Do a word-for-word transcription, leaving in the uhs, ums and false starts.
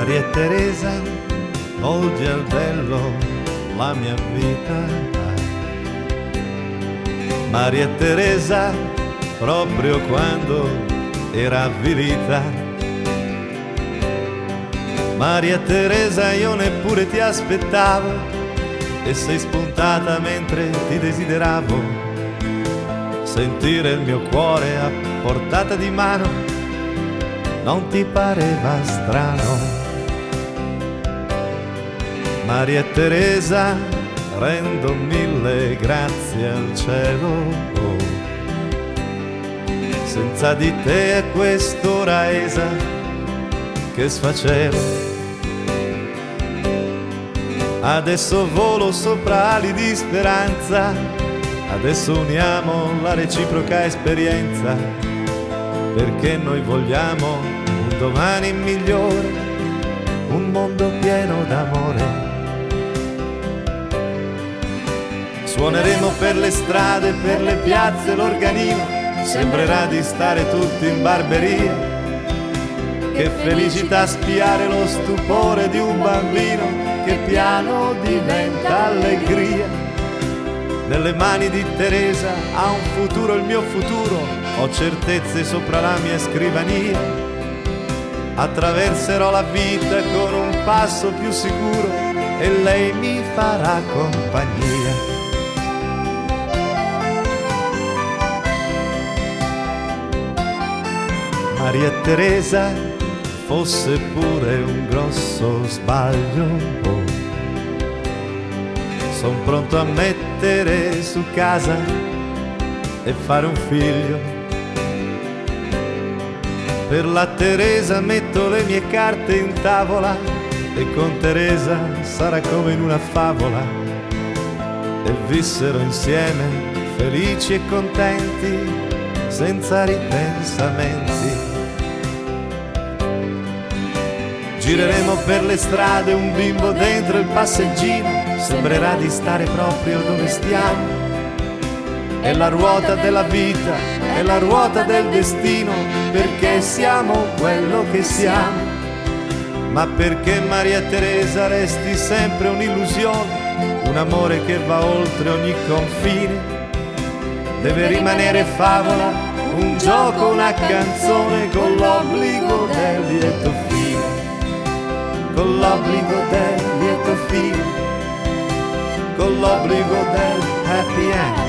Maria Teresa, volge al bello la mia vita. Maria Teresa, proprio quando era avvilita. Maria Teresa, io neppure ti aspettavo e sei spuntata mentre ti desideravo. Sentire il mio cuore a portata di mano non ti pareva strano? Maria Teresa, rendo mille grazie al cielo, oh, senza di te a quest'ora esa che sfacelo. Adesso volo sopra ali di speranza, adesso uniamo la reciproca esperienza, perché noi vogliamo un domani migliore, un mondo pieno d'amore. Suoneremo per le strade, per le piazze l'organino, sembrerà di stare tutti in barberia. Che felicità spiare lo stupore di un bambino che piano diventa allegria. Nelle mani di Teresa ha un futuro il mio futuro, ho certezze sopra la mia scrivania. Attraverserò la vita con un passo più sicuro e lei mi farà compagnia. Maria Teresa, fosse pure un grosso sbaglio, oh, son pronto a mettere su casa e fare un figlio. Per la Teresa metto le mie carte in tavola e con Teresa sarà come in una favola. E vissero insieme, felici e contenti, senza ripensamenti. Gireremo per le strade, un bimbo dentro il passeggino, sembrerà di stare proprio dove stiamo. È la ruota della vita, è la ruota del destino, perché siamo quello che siamo. Ma perché, Maria Teresa, resti sempre un'illusione, un amore che va oltre ogni confine. Deve rimanere favola, un gioco, una canzone, con l'obbligo del lieto fine. Con l'obbligo del lieto fine. Con l'obbligo del happy end.